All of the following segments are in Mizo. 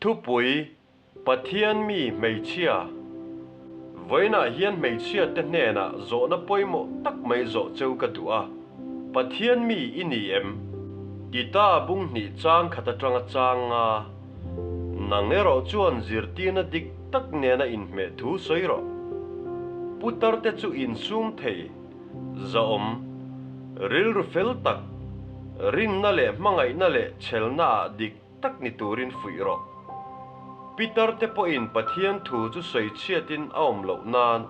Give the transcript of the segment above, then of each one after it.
Thupui, Pathian mi hmeichhia. Vawiinah hian hmeichhiate hnenah zawhna pawimawh tak mai zawh cheu ka duh a, Pathian mi i ni em? Tita bung hnih chang khat atanga chang nga, Nang erawh chuan zirtirna dik tak nena inhmeh thu sawi rawh. Putarte chu insum thei, zahawm, rilru fel tak, rinna leh hmangaihna leh chhelnaah dik tak ni turin fuih rawh. Pitar te pawhin Pathian thu chu sawi chhiatin a awm loh nan,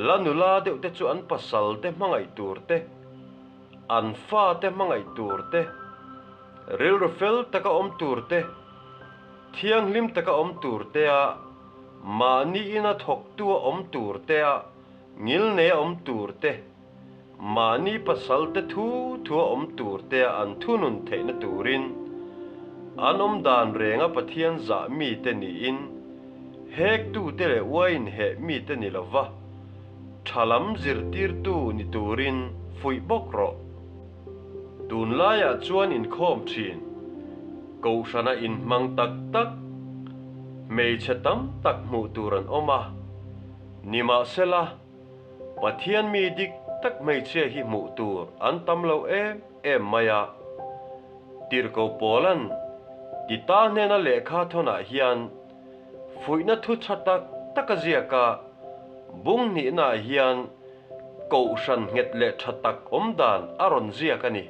la nula deuh te chu an pasal te hmangaih tur te, an fa te hmangaih tur te, rilru fel taka awm tur te, thianghlim taka awm tur tea mahni ina thawktua awm tur tea ngilneia awm tur te, Mahni pasalte thu thua awm turtea an thunun theihna turin an awm dan renga Pathian zah mite niin hektute leh uain heh mite ni lova tha lam zirtirtu ni turin fuih bawk rawh. Tunlaiah chuan inkhawm thin, kohhrana inhmang tak tak, hmeichhe tam tak hmuh tur an awm a, nimahsela, Pathian mi dik tak hmeichhia hi hmuh tur an tam lo em em mai a. Tirhko Paula'n Tita hnena lehkha thawnah hian fuihna thu tha tak tak a ziak a, bung hnihnaah hian kohhran nghet leh tha tak awm dan a rawn ziak a ni.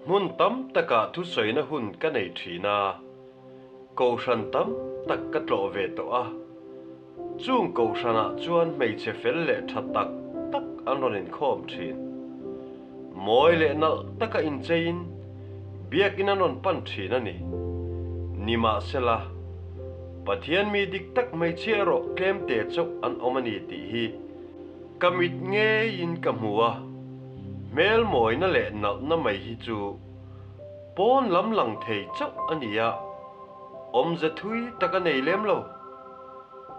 Hmun tam takah thusawina hun ka nei thin a, kohhran tam tak ka tlawh ve tawh a. Chung kohhranah chuan hmeichhe fel leh tha tak tak an rawn inkhawm thin. Mawi leh nalh taka incheiin biakin an rawn pan thin a ni. Nimahsela, Pathian mi dik tak hmeichhia erawh tlemte chauh an awm a ni tih hi ka mit ngeiin ka hmu a, hmel mawina leh nalhna mai hi chu pawn lam lang thei chauh a ni a, awmze thui tak a nei lem lo.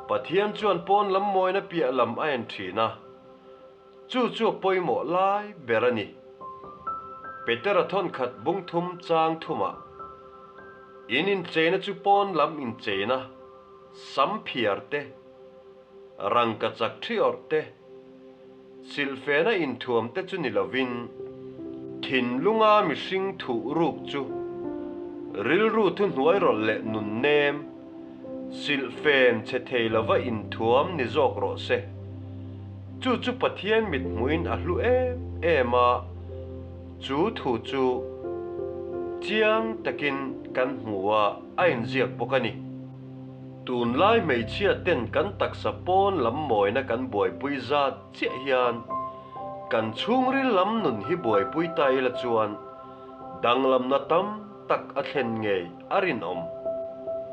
Pathian chuan pawn lam mawina piah lam a en thin a, chu chu a pawimawh lai ber a ni. Petera thawnkhat bung thum chang thumah, In incheina chu pawn lam incheina, sam phiar te, rangkachak thi awrh te, Silhfena inthuam te chu ni lovin, thinlunga mihring thuh ruk chu rilru thuhnuai rawlh leh nun nem, silhfen che thei lova inthuam ni zawk rawh se. Chu chu Pathian mithmuhin a hlu em em a, chu thu chu chiang takin kan hmu a, a inziak bawk a ni. Tunlai hmeichhia ten kan taksa pawn lam mawina kan buaipui zat chiah hian kan chhungril lam nun hi buaipui ta ila chuan danglamna tam tak a thlen ngei a rinawm.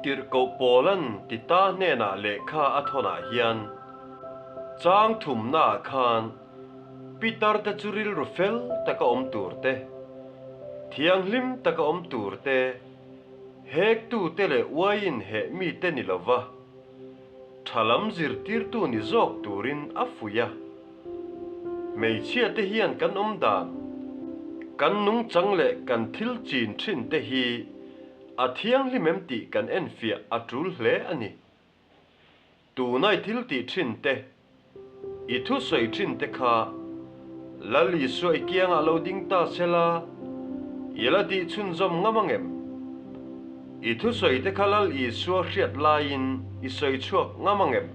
Tirhkoh Paula'n Tita hnenah lehkha a thawnah hian chang thumnaah khan Pitar te chu rilru fel taka awm tur te, thianghlim taka awm tur te, Hektute leh uaiin heh mite ni lova, tha lam zirtirtu ni zawk turin a fuih a. Hmeichhiate hian kan awm dan, kan nungchang leh kan thil chin thin te hi a thianghlim em tih kan enfiah a tul hle a ni. Tunai thil tih thin te, i thusawi thin te kha Lal Isua i kiangah lo ding ta se la, i la tih chhunzawm ngam ang em? I thusawi te kha Lal Isua hriat laiin i sawi chhuak ngam ang em?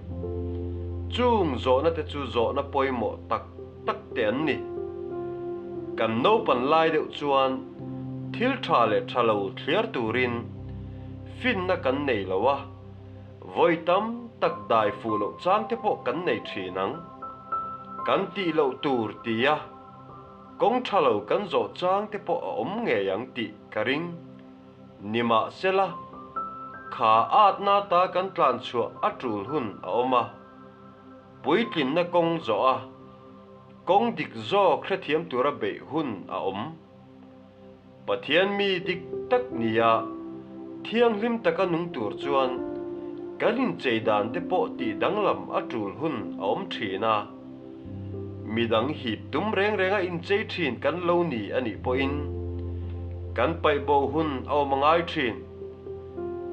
Chung zawhna te chu zawhna pawimawh tak tak te an ni. Kan naupan lai deuh chuan thil tha leh tha lo thliar turin finna kan nei lo a, Vawi tam tak dai fuh loh chang te pawh kan nei thin ang. Kan tih loh tur tia kawng tha lo kan zawh chang te pawh a awm ngei ang tih ka ring. Nimahsela, kha atna ta kan tlan chhuah a tul hun a awm a, puitlinna kawng zawh a, kawng dik zawk hrethiam tura beih hun a awm. Pathian mi dik tak nia thianghlim taka nung tur chuan kan inchei dan te pawh tih danglam a tul hun a awm thin a. Midang hip tum reng renga inchei thin kan lo ni a nih pawhin kan paih bo hun a awm a ngai thin.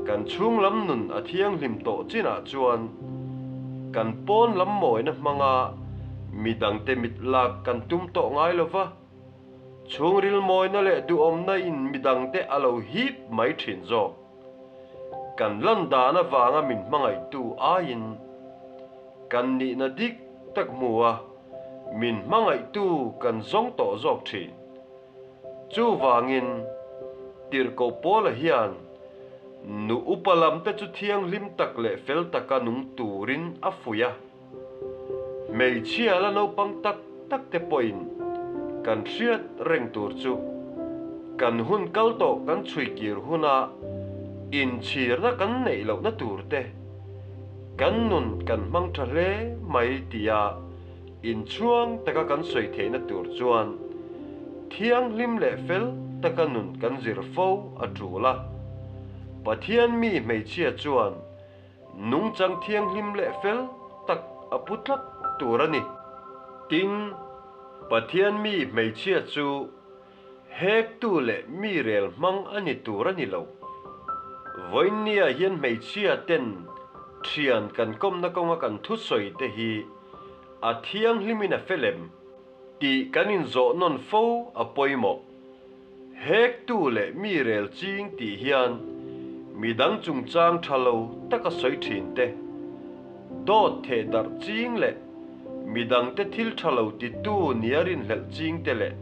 Kan chhung lam nun a thianghlim tawh chinah chuan kan pawn lam mawina hmanga midangte mit lak kan tum tawh ngai lo va, chhungril mawina leh duhawmna in midangte a lo hip mai thin zawk. Kan lan dan avanga min hmangaihtu aiin kan nihna dik tak hmu a, min hmangaihtu kan zawng tawh zawk thin. Chuvangin, Tirhkoh Paula hian nu upa lamte chu thianghlim tak leh fel taka nung turin a fuih a. Hmeichhia la naupang tak takte pawhin kan hriat reng tur chu kan hun kal tawh kan chhuikir huna inchhirna kan neih lohna turte kan nun kan hmang tha hle mai tia Inchhuang taka kan sawi theihna tur chuan thianghlim leh fel taka nun kan zir fo a tul a. Pathian mi hmeichhia chuan nungchang thianghlim leh fel tak a pu tlat tur a ni. Tin, Pathian mi hmeichhia chu Hektu leh mi rel hmang a ni tur a ni lo. Vawiinnia hian hmeichhia ten thian kan kawmna kawnga kan thusawi te hi a thianghlimin a fel em tih kan inzawh nawn fo a pawimawh. Hektu leh mi rel ching tih hian midang chungchang tha lo taka sawi thin te, dawt theh darh ching leh Midangte thil tha lo titu nia rinhlelh chingte leh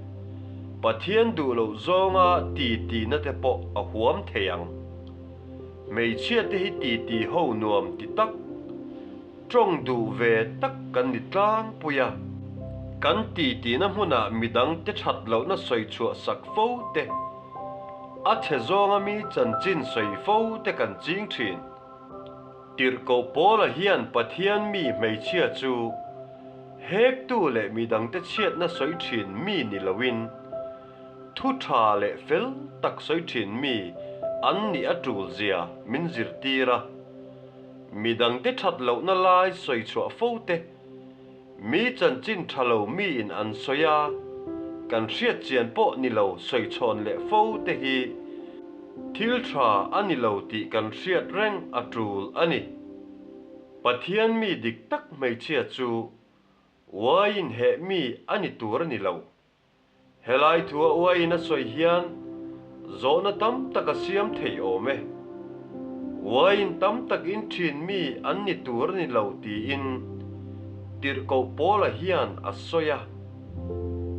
Pathian duh loh zawnga ti tihna te pawh a huam thei ang. Hmeichhiate hi ti ti ho nuam ti tak, tawng duh ve tak kan ni tlangpui a. Kan ti tihna hmunah midangte that lohna sawi chhuah sak fo te, a chhe zawnga mi chanchin sawi fo te kan ching thin. Tirhkoh Paula hian Pathian mi hmeichhia chu hektu leh midangte chhiatna sawi thin mi ni loin, thu tha leh fel tak sawi thin mi an nih a tul zia min zirtir a. Midangte that lohna lai sawi chhuah fo te, Mi chanchin tha lo miin an sawi a, kan hriat chian pawh ni lo sawi chhawn leh fo te hi thil tha a ni lo tih kan hriat reng a tul a ni. Pathian mi dik tak hmeichhia chu uaiin heh mi a ni tur a ni lo. Helai thu a uaiin a sawi hian zawhna tam tak a siam thei awm e. Uaiin tam tak in thin mi an ni tur a ni lo tiin Tirhkoh Paula hian a sawi a.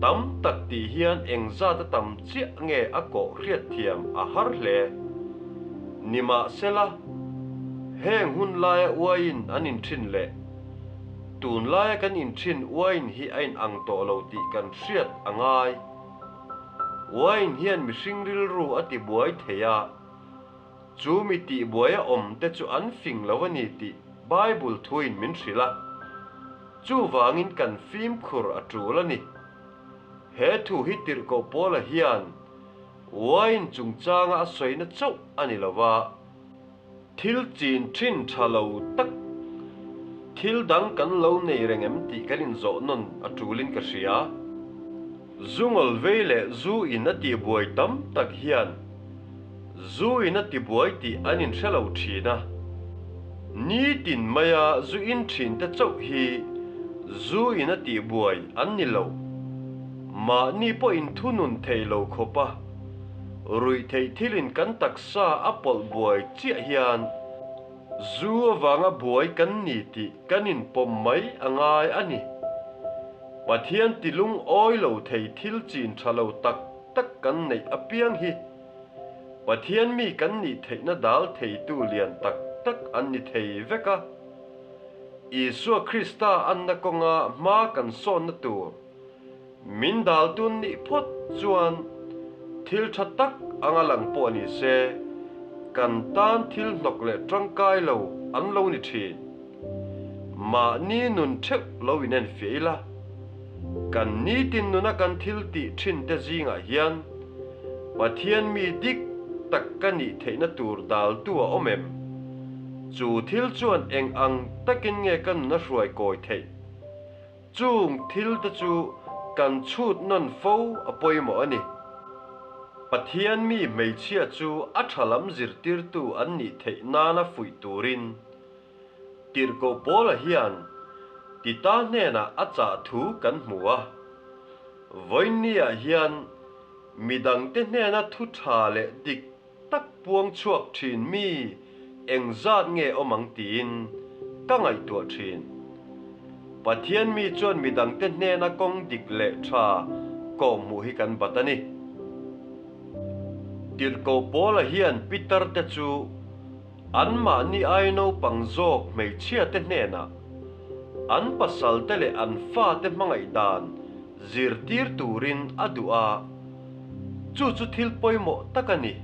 Tam tak tih hian engzat a tam chiah nge a kawh hriatthiam a har hle. Nimahsela, heng hun laia uaiin an inthin leh Tunlaia kan inthin wine hi a inang tawh lo tih kan hriat a ngai. Wine hian mihring rilru a tibuai thei a, chu mi tihbuai a awm te chu an fing lo a ni tih Bible thuin min hrilh a. Chuvangin kan fimkhur a tul a ni. He thu hi Tirhkoh Paula hian wine chungchanga a sawina chauh a ni lo va. Thil chin thin tha lo tak, thil dang kan lo nei reng em tih kan inzawh nawn a tulin ka hria. Zu ngawlvei leh zu in a tihbuai tam tak hian zu in a tibuai tih an inhre lo thin a. Nitin maia zu in thin te chauh hi zu in a tihbuai an ni lo. Mahni pawh inthunun thei lo khawp a ruih theih thilin kan taksa Sa a pawlh buai chiah hian zu avanga buai kan ni tih kan inpawm mai a ngai a ni. Pathian ti lungawi lo thei thil chin tha lo tak tak kan neih apiang hi Pathian mi kan nih theihna dal theitu lian tak tak an ni thei vek a. Isua Krista anna kawnga hma kan sawnna tur Min dal tun nih phawt chuan thil tha tak anga lang pawh ni se, kan tan thil hnawk leh tangkai lo an lo ni thin. Mahni nun theuh lo inenfiah ila, kan nitin nuna kan thil tih thin te zingah hian Pathian mi dik tak ka nih theihna tur daltu a awm em? Chu thil chuan eng ang takin nge ka nuna hruai kawi theih? Chung thil te chu kan chhut nawn fo a pawimawh a ni. Pathian mi hmeichhia chu a tha lam zirtirtu an nih theih nana fuih turin Tirhkoh Paula hian Tita hnenah a chah thu kan hmu a. Vawiinniah hian midangte hnena thu tha leh dik tak puang chhuak thin mi engzat nge awm ang tiin ka ngaihtuah thin. Pathian mi chuan midangte hnena kawng dik leh tha kawhhmuh hi kan bat a ni. Tirhkoh Paula hian Peter te chu anmahni ai naupang zawk hmeichhia te hnenah an pasal te leh an fate hmangaih dan zirtir turin a duh a, chu chu thil pawimawh tak a ni.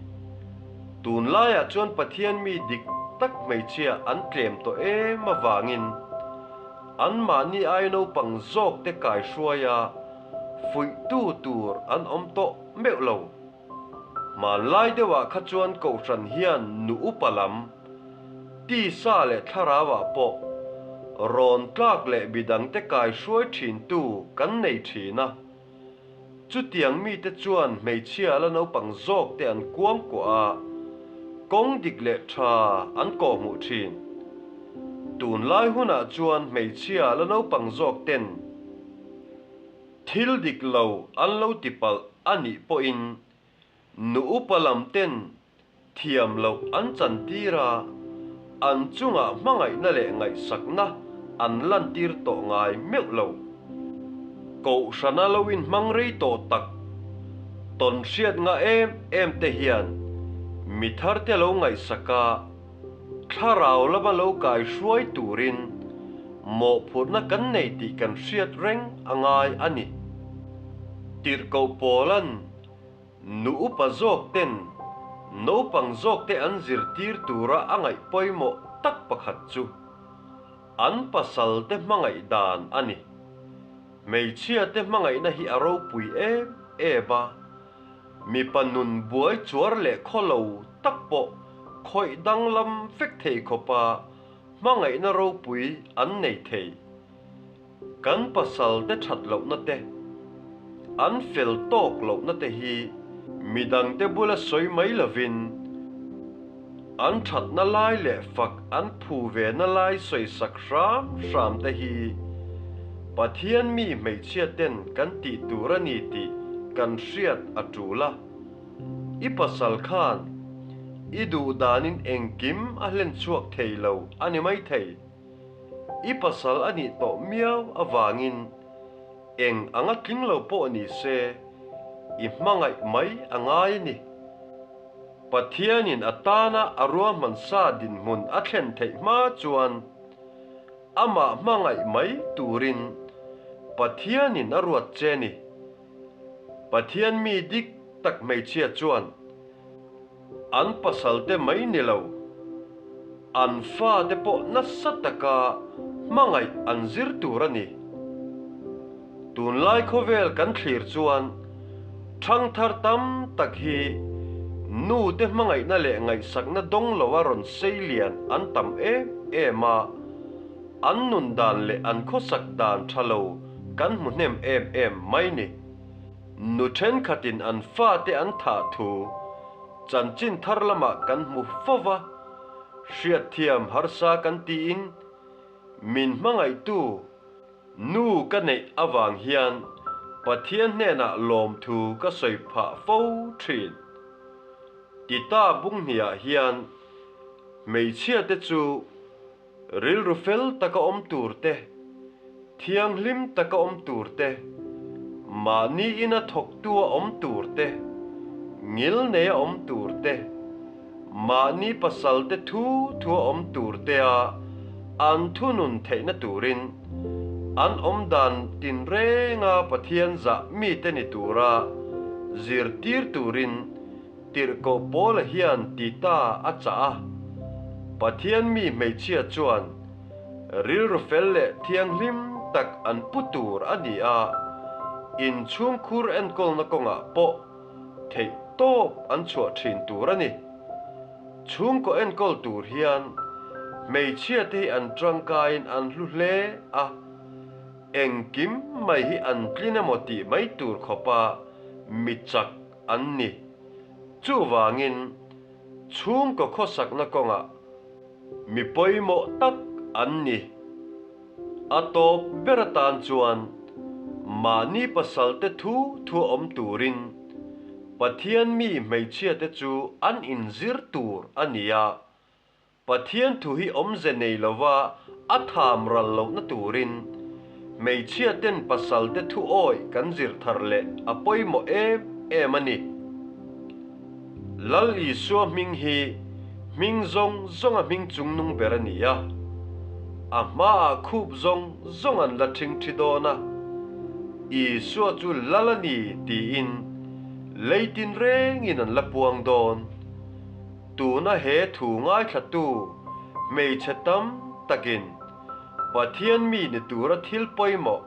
Tunlaiah chuan Pathian mi dik tak hmeichhia an tlem tawh em avangin anmahni ai naupang zawkte kaihruaia fuihtu tur an awm tawh meuh lo. Hmanlai deuhah kha chuan Kohhran hian nu upa lam, tisa leh thlarauah pawh rawn tlak leh midangte kaihruai thintu kan nei thin a. Chutiang mite chuan hmeichhia la naupang zawkte an kuangkuah a, kawng dik leh tha an kawhhmuh thin. Tunlai hunah chuan hmeichhia la naupang zawkten Thil dik lo an lo ti palh a nih pawhin nu upa lam ten thiam loh an chantir a, an chungah hmangaihna leh ngaihsakna an lantir tawh ngai meuh lo. Kohhrana lo inhmang rei tawh tak tawn hriat ngah em em te hian mi tharte lo ngaihsak a, Thlarau lama lo kai hruai turin mawhphurhna kan nei tih kan hriat reng a ngai a ni. Tirhkoh Paula'n nu upa zawk ten naupang zawkte an zirtir tura a ngaih pawimawh tak pakhat chu an pasalte hmangaih dan a ni. Hmeichhiate hmangaihna hi a ropui em em a. Mipa nun buai chuar leh khaw lo tak pawh khawih danglam vek thei khawpa hmangaihna ropui an nei thei. Kan pasal te that lohna te, an fel tawk lohna te hi midangte bula sawi mai lovin an thatna lai leh fak an phu ve na lai sawisak hram hram te hi Pathian mi hmeichhia ten kan tih tur a ni tih kan hriat a tul a. I pasal khan i duh danin engkim a hlen chhuak thei lo a ni maithei. I pasal a nih tawh miau avangin eng anga tling lo pawh ni se i hmangaih mai a ngai a ni. Pathianin a tana a ruahman sa dinhmun a thlen theih hma chuan amah hmangaih mai turin Pathianin a ruat che ni. Pathian mi dik tak hmeichhia chuan an pasalte mai ni lo, an fate pawh nasa taka hmangaih an zir tur a ni. Tunlai khawvel kan thlir chuan ṭhangthar tam tak hi nute hmangaihna leh ngaihsakna dawng loa rawn sei lian an tam em em a, an nun dan leh an khawsak dan ṭha lo kan hmu hnem em em mai ni. Nu ṭhenkhatin an fate an thah thu chanchin thar lamah kan hmu fo va, hriatthiam harsa kan tiin min hmangaihtu, Nu ka neih avang hian Pathian hnenah lawmthu ka sawi phah fo thin. Tita bunghniah hian hmeichhiate chu rilru fel taka awm tur te, thianghlim taka awm tur te, mahni ina thawktua awm tur te, ngilneia awm tur te, Mahni pasalte thu thua awm turtea an thunun theihna turin an awmdan tinrenga Pathian zah mite ni tura zirtir turin Tirhkoh Paula hian ti ta a chah a. Pathian mi hmeichhia chuan rilru fel leh thianghlim tak an pu tur a ni a, inchhungkhur enkawlna kawngah pawh Theih tawp an chhuah thin tur a ni. Chhungkaw enkawl tur hian hmeichhia te hi an tangkaiin an hlu hle a, engkim mai hi an tlin emaw tih mai tur khawpa mi chak an ni. Chuvangin, chhungkaw khawsakna kawngah mi pawimawh tak an ni. A tawp ber atan chuan mahni pasalte thu thu awm turin Pathian mi hmeichhiate chu an inzir tur a ni a, Pathian thu hi awmze nei lova a tham ral lohna turin hmeichhiaten pasalte thu awih kan zir thar leh a pawimawh em em a ni. Lal Isua hming hi hming zawng zawnga hming chungnung ber a ni a, a hmaah khup zawng zawng an la ṭhingṭhi dawn a, Isua chu Lal a ni tiin lei tinrengin an la puang dawn. Tuna he thu ngaithlatu hmeichhe tam takin Pathian mi ni tura thil pawimawh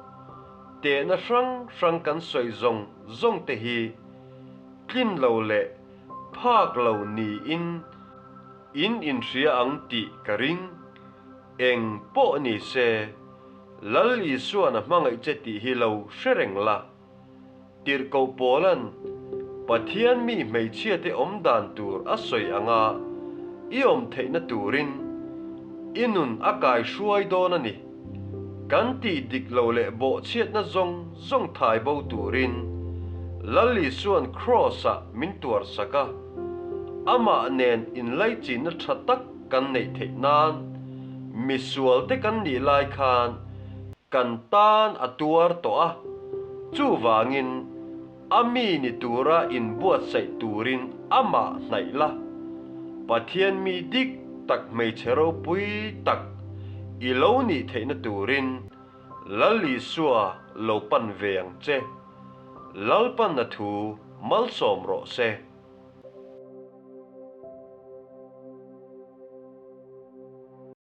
tehna hrang hrang kan sawi zawng zawng te hi tlin lo leh phak lo niin in inhria ang tih ka ring. Eng pawh ni se, Lal Isuan a hmangaih che tih hi lo hre reng la. Tirhkoh Paula'n Pathian mi hmeichhiate awm dan tur a sawi anga i awm theihna turin i nun a kai hruai dawn a ni. Kan tih dik lo leh bawhchhiatna zawng zawng thai bo turin Lal Isua'n Kraws-ah min tuarsak a, amah nen inlaichinna tha tak kan neih theih nan misualte kan nih lai khan Kan tan a tuar tawh a, chuvangin a mi ni tura inbuatsaih turin amah hnaih la, Pathian mi dik tak hmeichhe ropui tak i lo nih theihna turin Lal Isua lo pan ve ang che. Lalpan a thu malsawm rawh se.